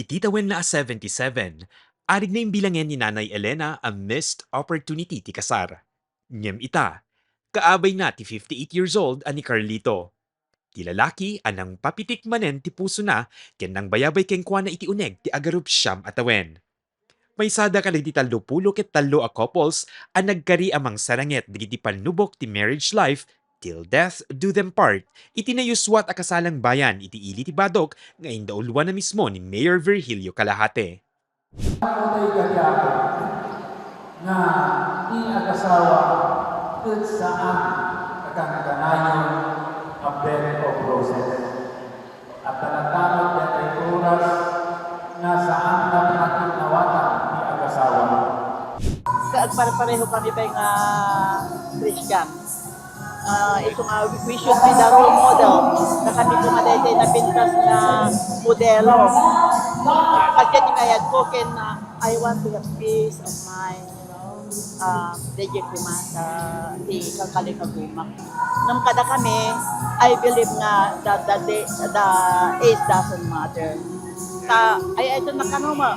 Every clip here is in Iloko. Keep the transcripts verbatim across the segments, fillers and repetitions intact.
Iti tawenna a seventy-seven, arig na imbilangen ni Nanay Elena a missed opportunity ti kasar. Ngem ita, kaabayna ti fifty-eight years old a ni Carlito. Ti lalaki a nangpapitik manen ti pusona ken nangbayabay kenkuana iti uneg ti agarup siam a tawen. Maysada kadagiti tallopulo ket tallo a couples a nagkari a mangsaranget dagiti pannubok ti marriage life till death do them part iti nayuswat a kasalang bayan iti ili ti Badoc nga indauluan a mismo ni Mayor Virgilio Kalahate. Matay kadiak nga ti agasawa ket saan a kankanayon a bed of roses. Adda latta met daytoy oras nga saan nga panakinnawatan ti agasawa. Ka-, agparepareho kami bay nga Christian. Ah, isu nga, we should be the role model. Nga kami koma daytoy napintas nga modelo. Kasi ti kayat ko ken, ah, I want to have peace of mind, you know. Ah, daytoy koma sa ti kakalikagumak. Ngem kada kami, I believe nga the, the, the, the age doesn't matter. Ta, ay, ay, ito na kano mo.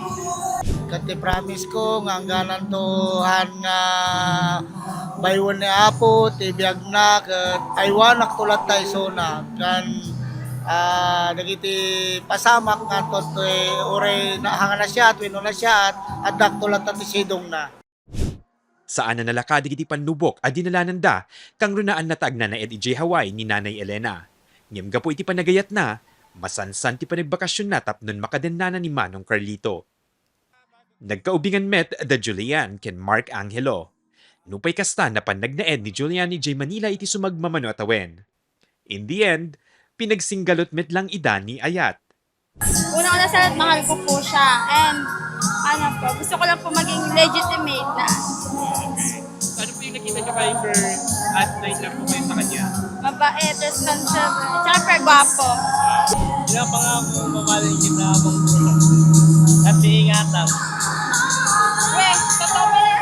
Ket ti promise ko nga anggananto han nga bayuen ni Apo ti biagna ket aywanakto latta isuna ken, ah, dagiti pasamak nga toy uray na-, hanga nasiat wenno nasiat, addakto latta ti sidongna. Saan a nalaka dagiti pannubok a dinalananda, kangrunaanna ta agnanaed idiay Hawaii ni Nanay Elena. Ngem gapu iti panagayatna, masansan ti panagbakasionna tapno makadennana ni Manong Carlito. Nagkaubingan met da Julian ken Mark Angelo. Nupay kasta, napan nagnaed ni Julian idiay Manila iti sumagmamano a tawen. In the end, pinagsinggalot met lang ida ni Ayat. Una-una sa lahat, mahal ko po siya. And, ano po, gusto ko lang po maging legitimate na. Ano po yung nakita niyo kay Sir at na-in love po kayo sa kanya? Mabait, responsible, at syempre, gwapo. Pinapangako, mamahalin kita habang buhay. At iingatan. Weh, totoo yan.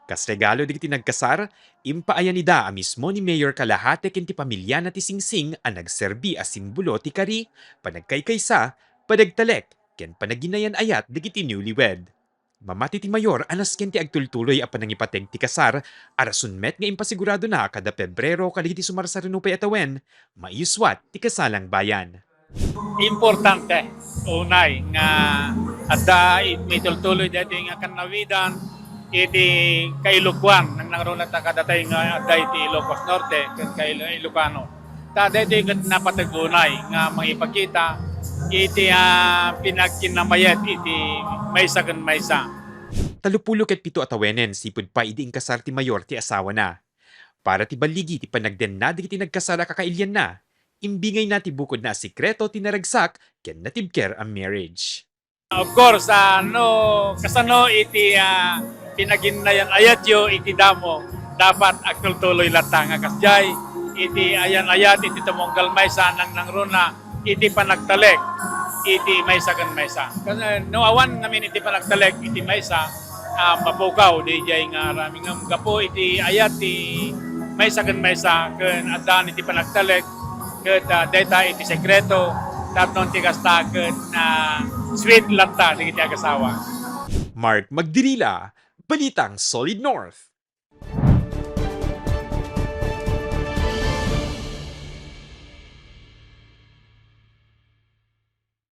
Kas regalo dagiti nagkasar, impaayan ida a mismo ni Mayor Kalahate ken ti pamiliana ti singsing a nagserbi a simbolo ti kari, panagkaykaysa, panagtalek, ken panaginayan-ayat dagiti newlywed. Mamati ti mayor a nasken ti agtultuloy a panangipateg ti kasar a rason met nga impasiguradona a kada Pebrero kadagiti sumarsarunupay a tawen, maiyuswat ti kasalang bayan. Importante, unay, nga adda it-, maitultuloy daytoy nga kannawidan iti kailokuan, nangnangruna ta kadatay nga adda iti Ilocos Norte ken kailo-, Ilocano. Ta daytoy ket napateg unay nga mangipakita iti, ah, pinagkinnamayat iti maysa ken maysa. Tallopulo ket pito a tawenen sipud pay idi inkasar ti mayor ti asawana. Para ti balligi ti panagdenna dagiti nagkasar a kakailianna, imbingayna ti bukodna a sekreto ti naragsak ken natibker a marriage. Of course, ah, no, kasano iti, ah, pinaginnayan-ayatyo iti damo, dapat agtultuloy latta nga kasdiay, iti ayan-ayat, iti tumunggal maysa, nangnangruna, iti panagtalek, iti maysa ken maysa. Kas-, no awan ngamin iti panagtalek, iti maysa, ah, mapukaw, diay nga aramid nga gapu iti ayat ti maysa ken maysa, ken addan iti panagtalek, ket, ah, dayta iti sekreto, tapno ti kasta ket, ah, sweet latta dagiti agasawa. Mark Magdirila, Balitang Solid North.